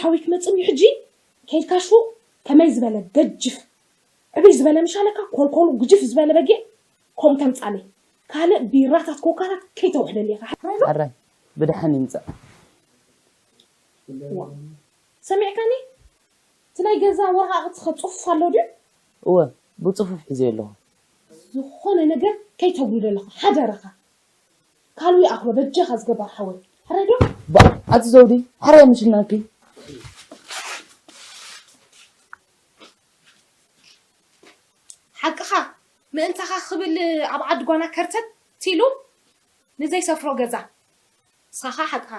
ሓወይ ክመፅኒ ሕጂ ከይድካ ሽው ከመይ ዝበለ ገጅፍ ዕብይ ዝበለ ምሻለካ ኮልኮሉ ግጅፍ ዝበለ በጊዕ ከምኡ ተምፃለይ። ካልእ ቢራታት ኮካታት ከይተውሕደልካ። ሕራይ ብድሓን ይምፃእ። ሰሚዕካኒ? እቲ ናይ ገዛ ወረቓቕቲ ኸ ጽፉፍ ኣሎ ድዩ? እወ፣ ብጽፉፍ ሒዘዮ ኣለኹ። ዝኾነ ነገር ከይተጉድሎ ኣለኻ ሓደራኻ። ካልዊ ኣኽሎ በጃኻ ዝገባር ሓወይ። ሕራይ ዶ? ባእ፣ ኣቲ ዘውዲ፣ ሕራይ ምሽናኪ። ሓቅኻ፣ ምእንታኻ ክብል ኣብ ዓዲ ጓና ከርተት ኢሉ ንዘይሰፍሮ ገዛ። ንስኻ ሓቅኻ።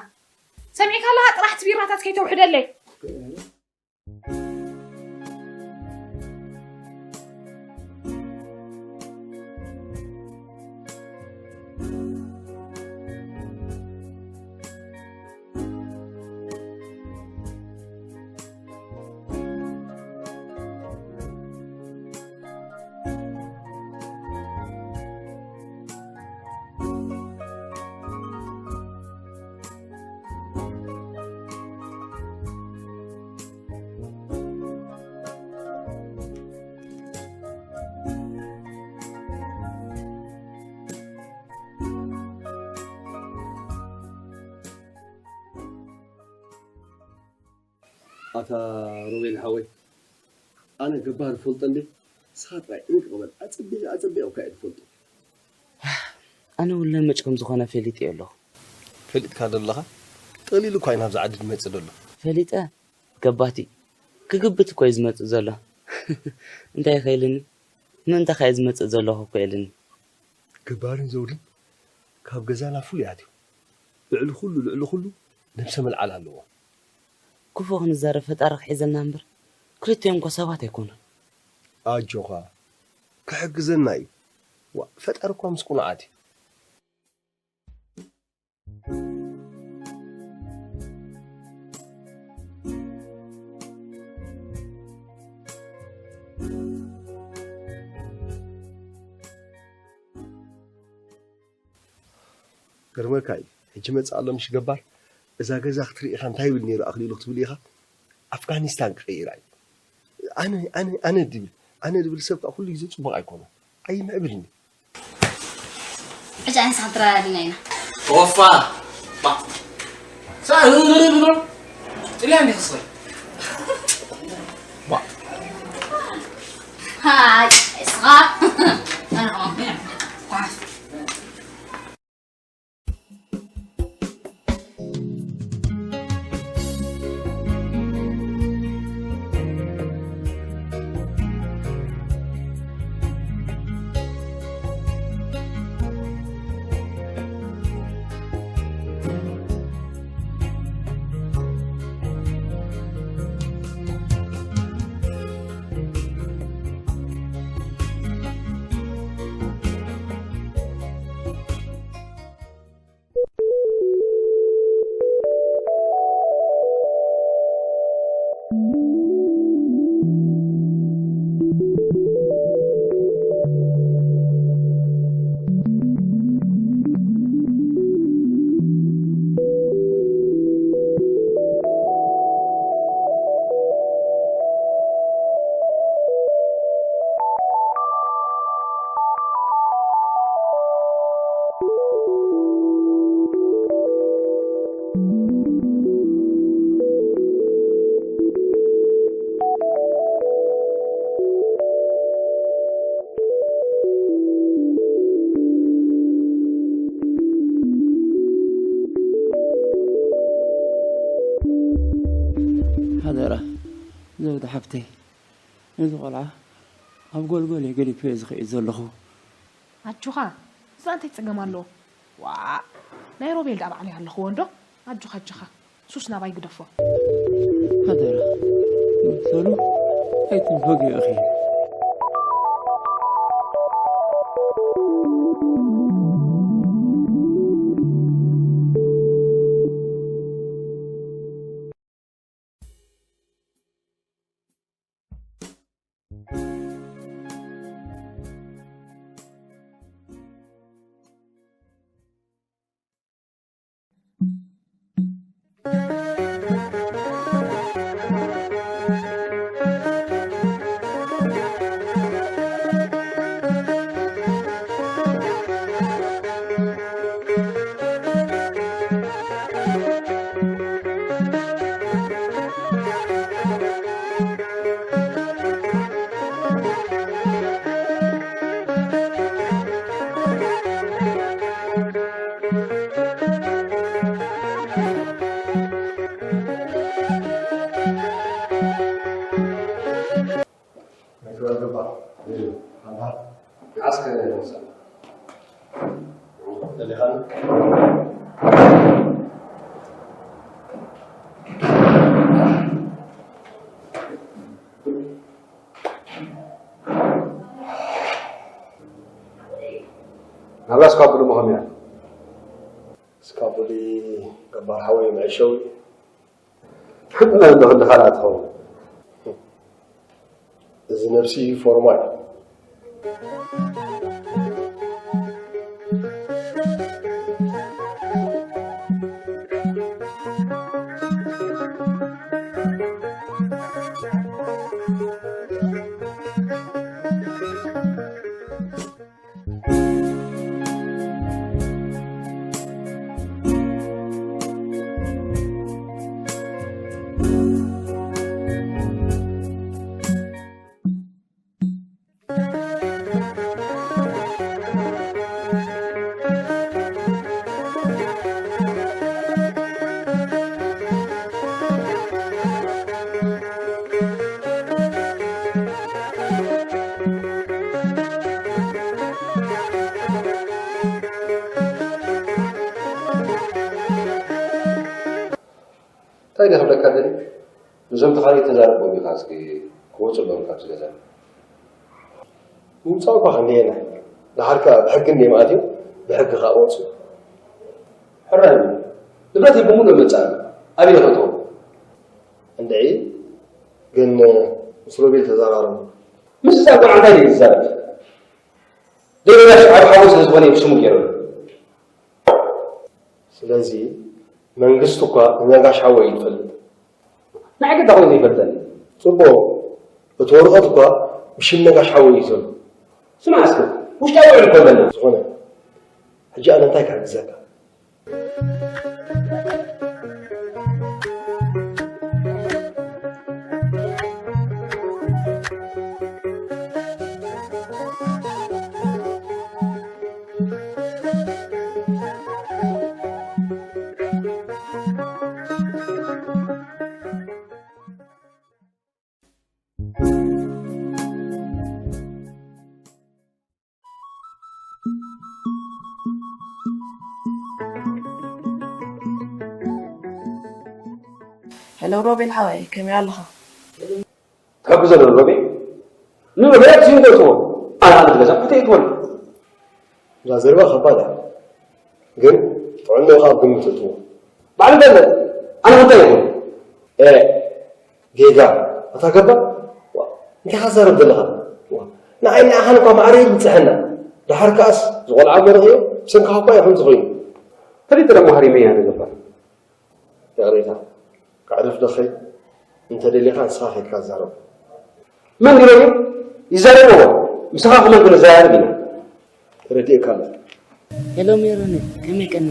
ሰሚዕካ ኣለኻ? ጥራሕ እቲ ቢራታት ከይተውሕደለይ። ኣታ ሮቤል ሓወይ፣ ኣነ ገባር እፈልጦ እንዴ? ንስኻ ጥራይ ጥንቅቕ በል። ኣጸቢቐ፣ ኣጸቢቐ እኳ እየ ዝፈልጦ። ኣነ እውን ለመጭ ከም ዝኾነ ፈሊጠ ኣለኹ። ፈሊጥካ ዶ ኣለኻ? ጠቕሊሉ እኳ እዩ ናብዚ ዓዲ ዝመጽእ ዘሎ። ፈሊጠ? ገባቲ። ክግብት እኮ እዩ ዝመጽእ ዘሎ። እንታይ ከይልኒ? ምእንታኻ እዩ ዝመጽእ ዘለኹ እኮ ኢልኒ። ገባርን ዘውድን ካብ ገዛና ፍሉያት እዩ። ልዕሊ ኩሉ፣ ልዕሊ ኩሉ ነብሰ ምልዓል ኣለዎ። ክፉ ክንዛረብ ፈጣሪ ክሒዘልና እምበር፣ ክልቲኦም እኮ ሰባት ኣይኮኑን። ኣጆኻ፣ ክሕግዘና እዩ። ዋ፣ ፈጣሪ እኳ ምስ ቁኑዓት እዩ። ገርመካ እዩ። ሕጂ መጽእ ኣሎ ምሽ ገባር፣ እዛ ገዛ ክትርኢ ኢኻ እንታይ ይብል ነይሩ ኣኽሊሉ ክትብል ኢኻ፣ ኣፍጋኒስታን ክቕይራ እዩ። ኣነ፣ ኣነ፣ ኣነ ድብል፣ ኣነ ድብል ሰብ ከዓ ኩሉ ግዜ ጽቡቕ ኣይኮነን። ኣይምዕብልን እዩ። ሕጂ ኣነ ንስኻ ተረዳዲና ኢና። ኦፋ! ባ! ሳ-፣ ጥልያን ዲኻ ስለ? ባ! ሃይ፣ እስኻ። ሓደራ ዘውዲ ሓፍተይ፣ ነዚ ቆልዓ ኣብ ጎልጎል እየ ገዲፈዮ ዝኸይድ ዘለኹ። ኣጆኻ፣ እዛ እንታይ ጸገም ኣለዎ? ዋእ፣ ናይ ሮቤል ደኣ ባዕለይ ኣለኽዎ እንዶ። ኣጆኻ፣ ኣጆኻ፣ ሱስ ናባይ ግደፎ። ሓደራ፣ መሰሉ ኣይትንፈግዮ ኢኺ። ግበር ግበር። ኣንታ ዓስከ ደሊኻን? ናብራ እስካብ ብሉ መኸም እያ። እስካብ ብሉ ገባር ሓወይ መዕሸዊ። መን ዶ ክንዲ ካልኣ ትኸውን? እዚ ነብሲ ፎርማል። እንታይ ደኣ ክብለካ ደሊ? ነዞም ተኻልዩ ተዛረቦም ኢኻ እስኪ ክወፁ ኣለዎም ካብዚ ገዛ። ምውፃእ እኳ ክንደየና። ደሓር ከኣ ብሕጊ እንደ መኣትዮም ብሕጊ ከኣ ክወፁ። ሕራይ እዩ። ንብረት ይብሙሉ መጻእ ኣበይ ከእትዎ? እንድዒ ግን ምስ ሮቤል ተዘራረቡ። ምስ እዛ ቆልዓ እንታይ ድዩ ዝዛረብ? ዘይበላሽ ኣብ ሓዊ ስለ ዝኾነ እዩ ብስሙ ገይሩ። ስለዚ መንግስቲ እኳ ንነጋሽ ሓወይ እዩ ዝፈልጥ። ንዓይ ግን እንታይ ኮይኑ ይፈልጠኒ? ጽቡቕ፣ እቲ ወረቐት እኳ ብሽም ነጋሽ ሓወይ እዩ ዘሎ። ስማዕ እስከ፣ ውሽጣዊ ውዕል እኮ ኣለና። ዝኾነ፣ ሕጂ ኣነ እንታይ ክሕግዘካ? ሄሎ ሮቤል ሓወይ፣ ከመይ ኣለኻ? ትሕግዞ ዶ ሮቤል? ንብረት ዝንገትዎ ኣነ ኣብ ገዛ እንታይ ይትወል? እዛ ዘረባ ከባድ እያ፣ ግን ጥዕናኡ ኣብ ግምት እትዎ። ባዕሉ በለ፣ ኣነ እንታይ ይኹን? ኤ፣ ጌጋ፣ ኣታ ገባ? ዋ፣ እንታይ ሓዛረብ ዘለኻ? ዋ፣ ንዓይ ንዓኻን እኳ ማዕረ ይብጽሐና። ደሓር ከኣስ፣ ዝቖልዓ መርቕዮ፣ ብሰንካኻ እኳ ይኹን ዝኾይኑ። ፈሊጠ ደሞ ሃሪመያ ንገባ። ይቕሬታ፣ ከዕርፍ ደኸይ፣ እንተ ደሊኻ ንስኻ ኸይድካ ዛረብ። መን ድዩ ይዛረብዎ? ምሳኻ ከማን ክንዘራረብ ኢና። ተረዲእካ ኣሎ። ሄሎ ሜሮን፣ ከመይ ቀና?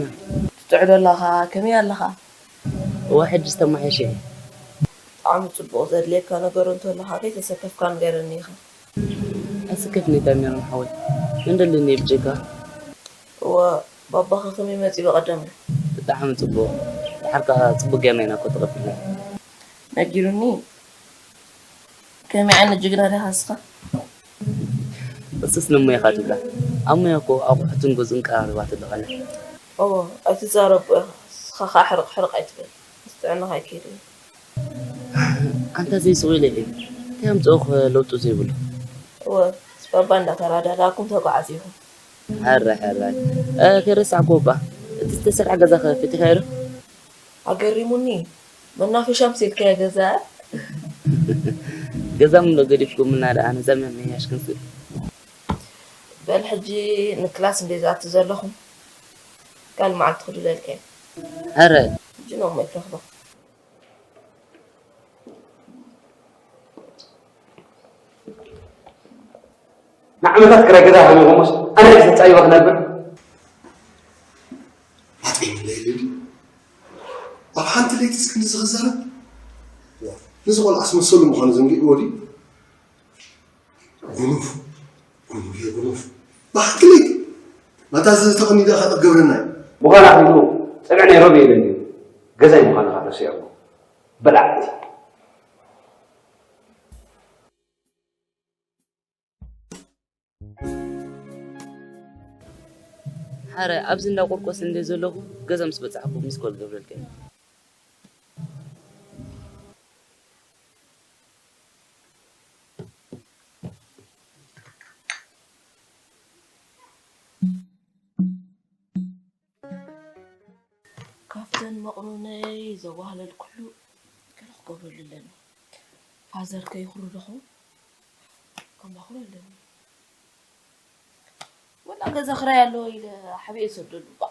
ትጥዕዶ ኣለኻ? ከመይ ኣለኻ? እዋ፣ ሕጂ ዝተማሓየሸ እየ። ብጣዕሚ ጽቡቕ። ዘድልየካ ነገር እንተሎ ካበይ ተሰከፍካ ንገረኒ ኢኻ። ኣይስከፍን እታ ሜሮን ሓወይ። መን ደልኒ ብጀካ? እዋ፣ ባባኻ ከመይ መጺኡ ብቐደም? ብጣዕሚ ጽቡቕ። ደሓር ከኣ ጽቡቕ ጌርና ኢና እኮ ተቐቢልና። ነጊሩኒ። ከመይ ዓይነት ጅግና ዲኻ ንስኻ? እሱስ ንሞያኻ ትብላ። ኣብ ሞያ እኮ ኣቑሑትን ገዝኡን ቀራሪባ ትልእኸና። እዎ፣ ኣይትዛረብ እባ። ንስኻ ኸኣ ሕርቕ ሕርቕ ኣይትበል። ምስ ጥዕናኻ ኣይከይድን እዩ። ኣንታ ዘይስቕ ኢለ እየ። እንታይ ኣምጽኦ ለውጢ ዘይብሉ? እወ፣ ምስ ባባ እንዳተራዳዳእኩም ተጓዓዙ ኢኹም። ሕራይ፣ ሕራይ። እ፣ ከይረሳዕኩዎ እባ፣ እቲ ዝተሰርሐ ገዛ ከ ፈቲኻዮ ዶ? ኣገሪሙኒ። መናፈሻ ምሲልካዮ ገዛ። ገዛ ምሎ ገዲፍኩምና ደኣ፣ ነዛ ምምሕያሽ ክንስእ። በል ሕጂ ንክላስ እንደ ዝኣቱ ዘለኹም፣ ካልእ መዓልቲ ክድለልካ እየ። ሕራይ። ሕጂ ነው እሞ ይትረኽቦ። ንዓመታት ክራይ ገዛ ሃሚኾሞስ ኣነ ተጻይበ ክነብር። ናተይ መለየሊ ድዩ? ኣብ ሓንቲ ለይቲ እስክንድዚ ክዛረብ? ነዚ ቆልዓስ መሰሉ ምዃኑ ዘንጊዕዎ ድዩ? ጉኑፍ፣ ጉኑፍ፣ ጉኑፍ። ብሓንቲ ለይቲ ናታ ዝተቐኒዳ ከጠገብረና እዩ። ምዃና ሒዙ ጸግዒ ናይ ሮቤል እንድዩ። ገዛይ ምዃኑ ከዓ ረሲዕዎ። በላዕቲ። ሓረ ኣብዚ እንዳ ቁርቆስ እንደ ዘለኹ ገዛ ምስ በጻሕኩ ሚስኮል ገብረልካ እየ። ካብተን መቕሮነይ ዘዋህለልኩሉ ገለ ክገብረሉ ኣለኒ። ፋዘር ከይኽሩ ደኹም ከማኽሩ ኣለኒ። ወላ ገዛ ክራይ ኣለዎ ኢለ ሓቢኤ ዝሰደሉ እባ።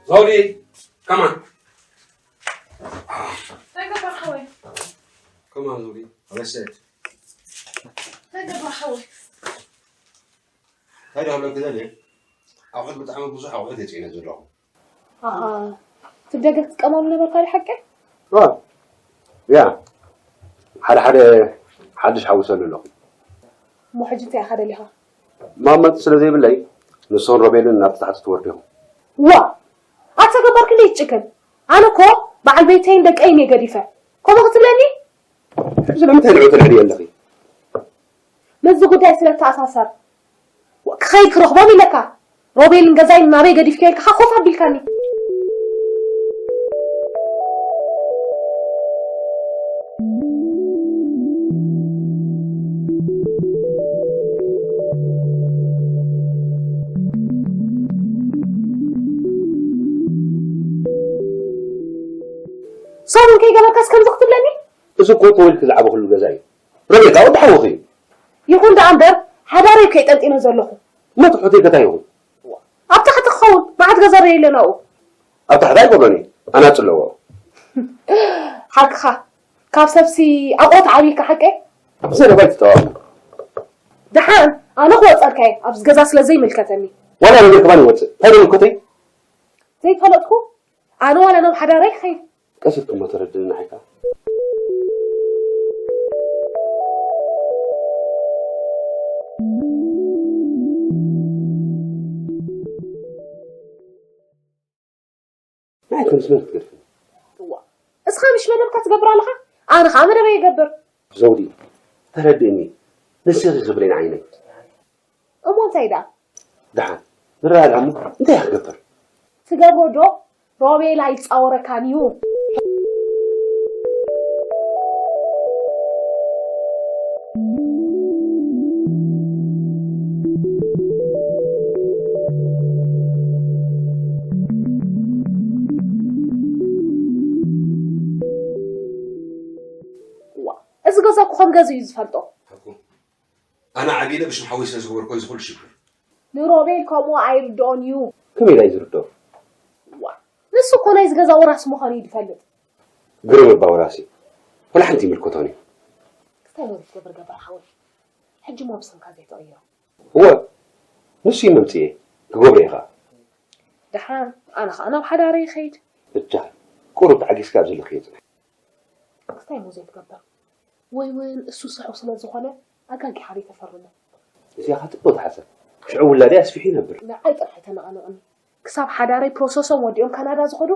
Zodi, come on. Come on, Zodi. Arrested. እንታይ ደኣ ክብለኪ ደልየ? ኣቑሑት ብጣዕሚ ብዙሕ ኣቑሑት እየ ፅዒነ ዘለኹ። ኣሃ፣ እቲ ብደገ ክትጥቀመሉ ነበርካ ድዩ ሓቀይ? ዋ፣ ያ፣ ሓደ ሓደ ሓድሽ ሓዊሰሉ ኣለኹ። እሞ ሕጂ እንታይ ኢኻ ደሊኻ? መቐመጢ ስለ ዘይብለይ ንሶን ሮቤልን ናብቲ ታሕቲ ትወርዱ ኢኹም። ዋ፣ ኣታ ገባር ክንደይ ትጭክን? ኣነ እኮ በዓል ቤተይን ደቀይን እየ ገዲፈ። ከምኡ ክትብለኒ? ሕጂ ንምንታይ ንዑ ተልዕልዮ ኣለኺ? ምስዚ ጉዳይ ስለ እተኣሳሰር፣ ክኸይድ ክረኽቦም ኢለካ። ሮቤልን ገዛይን ናበይ ገዲፍክዮ ኢልካ ኮፍ ኣቢልካኒ። ሰሙን ከይገበርካስ ከምዚ ክትብለኒ? እዚ እኮ ተወሊድኪ ዝዓበኽሉ ገዛ እዩ። ረቤካ ወዲ ሓውኺ እዩ። ይኹን ደኣ እምበር፣ ሓዳረይ እኮ እየ ጠንጢነ ዘለኹ። እሞ እቲ ሆቴል ከ እንታይ ይኹን? ኣብ ታሕቲ ክኸውን፣ መዓት ገዛ ዶ የለን ኣብኡ? ኣብ ታሕቲ ኣይገብሮን እየ፣ ኣናጺ ኣለዎ። ሓቅኻ፣ ካብ ሰብሲ ኣቑሑት ዓብይካ ሓቀይ? ብዘረባ ኣይትጠዋሙ። ደሓን፣ ኣነ ክወጸልካ እየ፣ ኣብዚ ገዛ ስለ ዘይምልከተኒ። ዋላ ረቤካ ባን ይወጽእ፣ እንታይ ዶ ምልከተይ? ዘይፈለጥኩ፣ ኣነ ዋላ ናብ ሓዳረይ ክኸይድ። ቀስ ኢልኪ እሞ ተረድእኒ ንዓይ ከኣ። ንዓይ ከምዚ መን ክትገድፍኒ? እዋ፣ እስኻ ምሽ መደብካ ትገብር ኣለኻ? ኣነ ኸኣ መደበይ ይገብር። ዘውዲ፣ ተረድእኒ። ንስኺ ክብለይ ንዓይነይ። እሞ እንታይ ደኣ? ደሓን፣ ንረዳዳእ እሞ እንታይ እየ ክገብር? ትገብሮ ዶ? ሮቤል ኣይጻወረካን እዩ። ዋ፣ እዚ ገዛ እኮ ከም ገዝኡ እዩ ዝፈልጦ። ሓቁ። ኣነ ዓብየ ኢለ ብሽም ሓወይ ስለ ዝገበርኩ እዚ ኩሉ ሽግር። ንሮቤል ከምኡ ኣይርድኦን እዩ። ከመይ ኢላ እዩ ዝርድኦ? ዋ፣ ንሱ እኮ ናይዚ ገዛ ወራሲ ምዃኑ እዩ ዝፈልጥ። ግርም እባ ወራሲ። ወላ ሓንቲ ይምልከቶን እዩ። ክስታይ ሞት ዝገብር ገባር ሓወይ። ሕጂ እሞ ብስምካ ዘይትቕይሮ። እወ፣ ንሱ እዩ መምፅኤ። ክገብሮ እዩ ኸዓ። ደሓን፣ ኣነ ኸዓ ናብ ሓዳረይ ይኸይድ። ብቻ፣ ቁሩብ ተዓጊስካ ኣብ ዘለኽዮ ፅናሕ። ክስታይ ሞት ዘይትገብር። ወይ እውን እሱ ስሑው ስለ ዝኾነ ኣጋጊኻ ዘይተፈርሞ። እዚኣ ኸዓ ጥብቕ ተሓሰብ። ሽዑ ውላደይ ኣስፊሑ ይነብር። ንዓይ ጥራሕ ኣይተነቓንቕኒ። ክሳብ ሓዳረይ ፕሮሰሶም ወዲኦም ካናዳ ዝኸዱ፣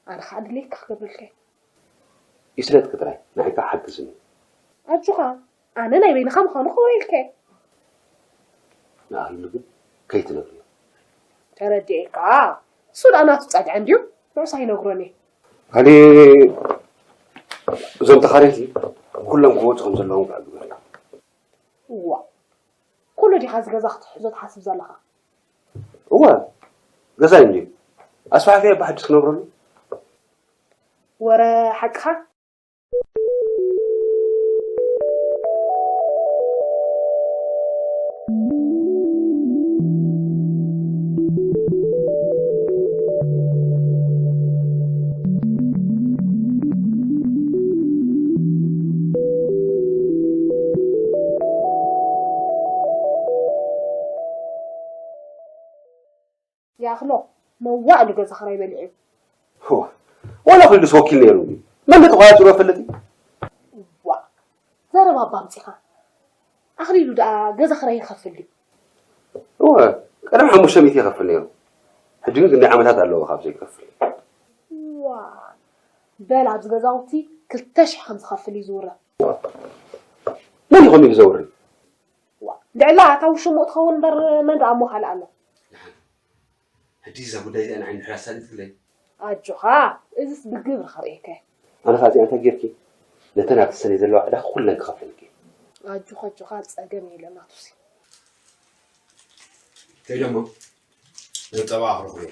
ኣነ ኸዓ ድሌትካ ክገብረልካ እየ። ይስለጥኪ ጥራይ፣ ንዓይ ከዓ ሓግዝኒ። ኣጆኻ፣ ኣነ ናይ በይንኻ ምዃኑ ክገብረልካ እየ። ንኣኽሊሉ ግን ከይትነግርዮ። ተረዲኤካ። እሱ ደኣ ናቱ ጸግዒ እንድዩ፣ ንዑስ ኣይነግሮን እየ። ካሊእ እዞም ተኻረይቲ ኩሎም ክወጹ ከም ዘለዎም ከዓ ግበር። እዋ፣ ኩሉ ዲኻ እዚ ገዛ ክትሕዞ ትሓስብ ዘለኻ? እወ፣ ገዛይ እንድዩ። ኣስፋሕፊሐ ብሓድሽ ክነብረሉ። ወረ ሓቅኻ? ይኣኽሎ መዋእ ንገዛ ኽራይ በሊዑ። ሆ፣ ዋላ ኩሉ ዝወኪል ነይሩ። መን ተቋራጺሩ ፈልጥ? ዋ፣ ዘረባ ኣባ ኣምጺኻ። ኣኽሊሉ ደኣ ገዛ ኽራይ ይኸፍል ድዩ? እወ፣ ቀደም ሓሙሽተ ሚእቲ ይኸፍል ነይሩ። ሕጂ ግን ክንደይ ዓመታት ኣለዎ ካብ ዘይከፍል። ዋ፣ በል ኣብዚ ገዛውቲ ክልተ ሽሕ ከም ዝኸፍል እዩ ዝውረ። መን ይኾን እዩ ዘውሪ? ዋ፣ ልዕላ እታ ውሽሙ ትኸውን እምበር መን ደኣ እሞ ካልእ ኣሎ? ሕጂ እዛ ጉዳይ እዚኣ ንዓይ እንድሕር ኣሳሊጥክለይ። ኣጆኻ፣ እዝስ ብግብሪ ከርእየካ እየ። ኣነ ኸኣ እዚኣ እንታይ ጌርኪ? ነተን ኣብቲ ሰነይ ዘለዋ ዕዳ ኩለን ክኸፍለልኪ እየ። ኣጆኻ፣ ኣጆኻ፣ ጸገም የለን ናቱሲ። ከይደ እሞ፣ ነጸባ ክረኽቦ እየ።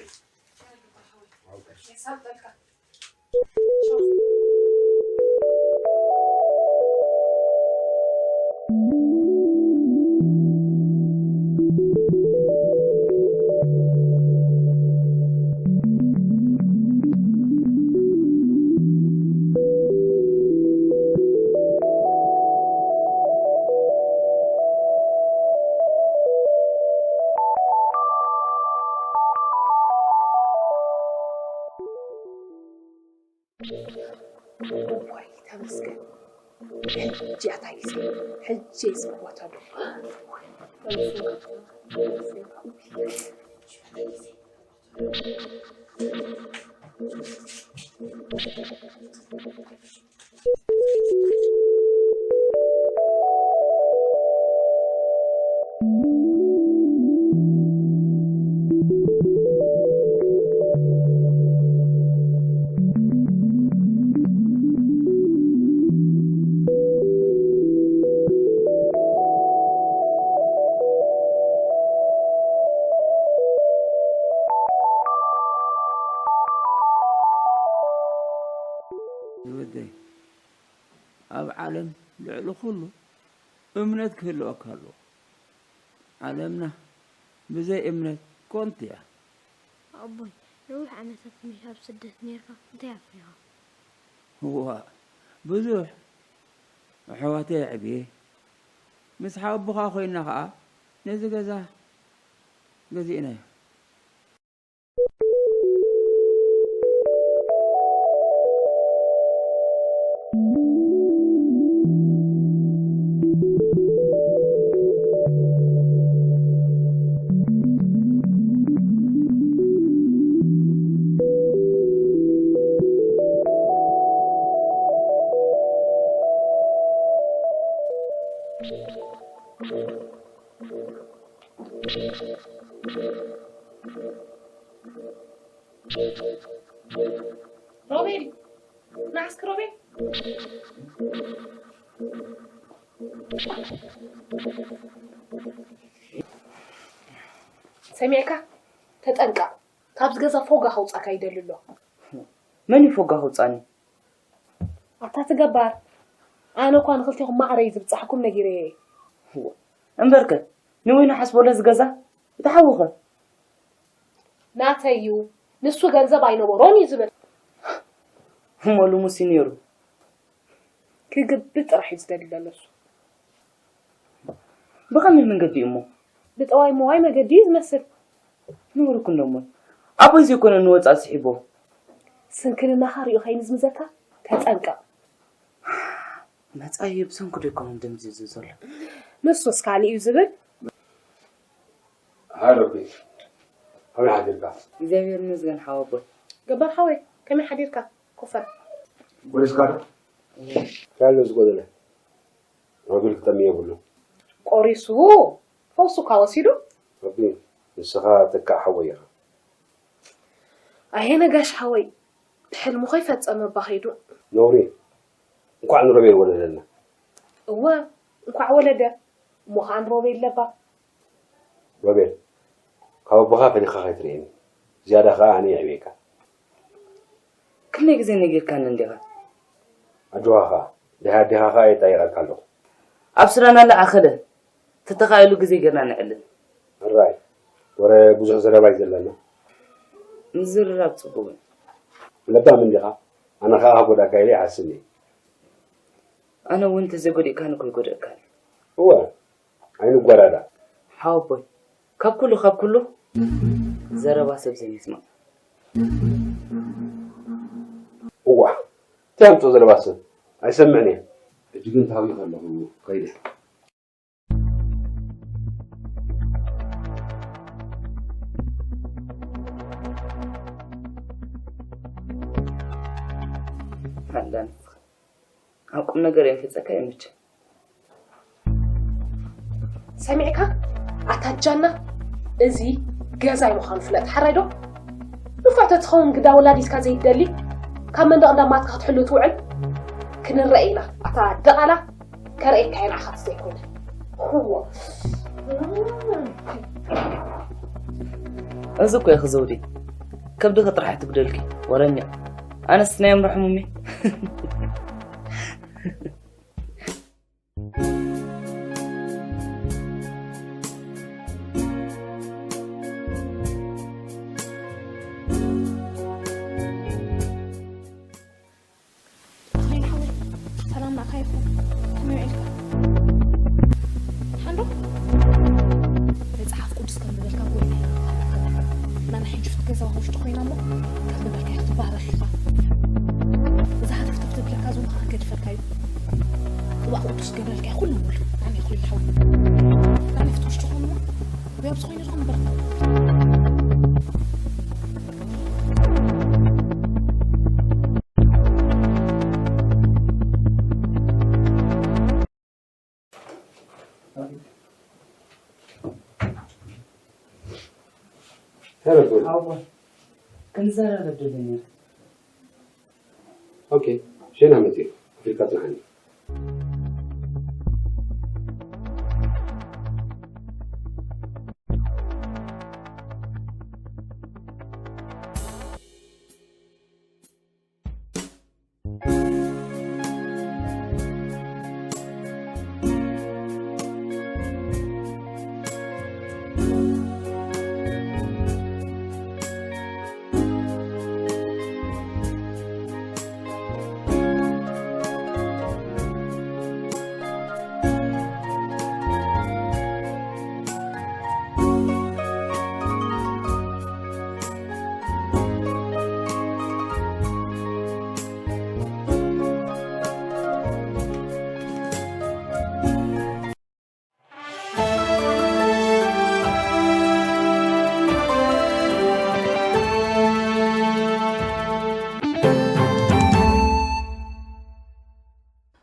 እዋይ ተመስገን። ሕጂ እያ እታ ግዜ። ሕጂ እየ ዝምወተሉ። ወደይ፣ ኣብ ዓለም ልዕሊ ኩሉ እምነት ክህልወካ ኣለዎ። ዓለምና ብዘይ እምነት ኮንቱ እያ። ኣቦይ፣ ነዊሕ ዓመታት ምስ ኣብ ስደት ኔርካ እንታይ ኣፍሪኻ? እዋእ፣ ብዙሕ። ኣሕዋተይ ኣዕብየ። ምስ ሓወቦኻ ኮይንና ኸኣ ነዚ ገዛ ገዚእናዮ። ሮቤል፣ ና እስኪ ሮቤል። ሰሚዕካ? ተጠንቀቕ። ካብዚ ገዛ ፎጋ ከውጻካ ይደሊ ኣሎ። መን እዩ ፎጋ ከውጻኒ? ኣታ ትገባር። ኣነ እኳ ንኽልቴኹም ማዕረ እዩ ዝብጻሕኩም ነጊረዮ እየ። እምበርከ፣ ንወይኑ ሓስበሎ እዚ ገዛ፣ እቲ ሓውኸ? ናተይ እዩ። ንሱ ገንዘብ ኣይነበሮን እዩ ዝብል። እሞ ልሙስ እዩ ነይሩ። ክግብት ጥራሕ እዩ ዝደሊ ዘሎ እሱ። ብኸመይ መንገዲ እዩ እሞ? ብጠዋይ መዋይ መገዲ እዩ ዝመስል። ነውሪ እኮ እንዶ እሞ። ኣቦይ ዘይኮነ ንወጻእ ስሒቦ። ስንክልናኻ ሪኡ ከይምዝምዘካ ተጠንቀቕ። መጻኢ ብሰንኩ ዶ ይኮነ ደምዚዙ ዘሎ? ንሱስ ካሊእ እዩ ዝብል። ሃሎ ቤት፣ ከመይ ሓዲርካ? እግዚኣብሔር ይመስገን ሓወቦይ። ገባር ሓወይ፣ ከመይ ሓዲርካ? ኮፈር። ወይስ ካዶ? እየ። ካሎ ዝጎደለ? ሮቤል ክጠሚ የብሉ። ቆሪሱ፣ ፈውሱ እኳ ወሲዱ። ረቢ፣ ንስኻ ተካእ ሓወይ ኢኻ። ኣየ ነጋሽ ሓወይ፣ ሕልሙ ከይፈጸመ እባ ከይዱ። ነውሪ፣ እንኳዕ ንሮቤል ወለደልና። እወ፣ እንኳዕ ወለደ። እሞ ኸኣ ንሮቤል ለባ። ሮቤል፣ ካብ ኣቦኻ ፈሊኻ ከይትርእየኒ። ዝያዳ ኸኣ ኣነ የዕብየካ። ክንደይ ግዜ ነጊርካኒ እንዲኻ። ኣጆኻ ኸኣ፣ ድሃ ኣዴኻ ኸኣ የጣይቐካ ኣለኹ። ኣብ ስራና ለኣኸለ፣ ተተኻኢሉ ግዜ ጌርና ነዕልል። ሕራይ፣ ወረ ብዙሕ ዘረባ እዩ ዘለና። ምዝርራብ ጽቡቕ እዩ። ለባም እንዲኻ፣ ኣነ ኸኣ ክጎድኣካ ኢለ ይሓስብ እየ። ኣነ እውን እንተዘይጎዲእካኒ እኮ ይጎድኣካኒ። እወ፣ ኣይንጓዳዳእ። ሓወቦይ፣ ካብ ኩሉ፣ ካብ ኩሉ፣ ዘረባ ሰብ ዘይምስማዕ። እዋ እንታይ ኣምፅኦ ዘለባ ሰብ ኣይሰምዕን እየ። ሕጂ ግን ታቢኸ ኣለኹ ከይደ። ኣላ ንስኻ ኣብ ቁም ነገር የንፍፀካ ይምች። ሰሚዕካ ኣታ ጃና፣ እዚ ገዛይ ምዃኑ ፍለጥ። ሓራይ ዶ? ንፉዕ ተትኸውን ግዳ ወላዲትካ ዘይትደሊ፣ ካብ መንደቕ እንዳማትካ ክትሕሉ ትውዕል። ክንረአ ኢና ኣታ ደቓላ። ከርእየካ እየ ንዓኻ ተዘይኮይነ። እዎ። እዚ እኮ ኢኺ ዘውዲ፣ ከብድኺ ጥራሕ ትጉደልኪ ወረኛ። ኣነስ ናይ ኣእምሮ ሕሙም እየ። ኣኽሊል ሓወይ፣ ሰላም ንዓኻ ይኹን። ከመይ ውዒልካ? ሓንዶ? መጽሓፍ ቅዱስ ከም ዝበልካ ጎይታ ይባርካ። ናና ሕጂ ፍት ገዛ ውሽጢ ኮይና እሞ ከም ዝበልካ ክትባረኽ ኢኻ። እዛ ሃተፍተፍ ትብለካ ዘሎ ከዓ ገድፈልካ እዩ። ቅባእ ቅዱስ ገብረልካ እዩ ኩሉ ሙሉ። ኣነ ኣኽሊል ሓወይ። ናና ፍት ውሽጢ ኮይኑ እሞ ብያብዚ ኮይኑ ዝኾን በርካ። Hello, good. ሓወ ክንዘራረብ ደለኒ። Okay, ሸና መፅእ። ኣፍሪካ ፅናሓኒ።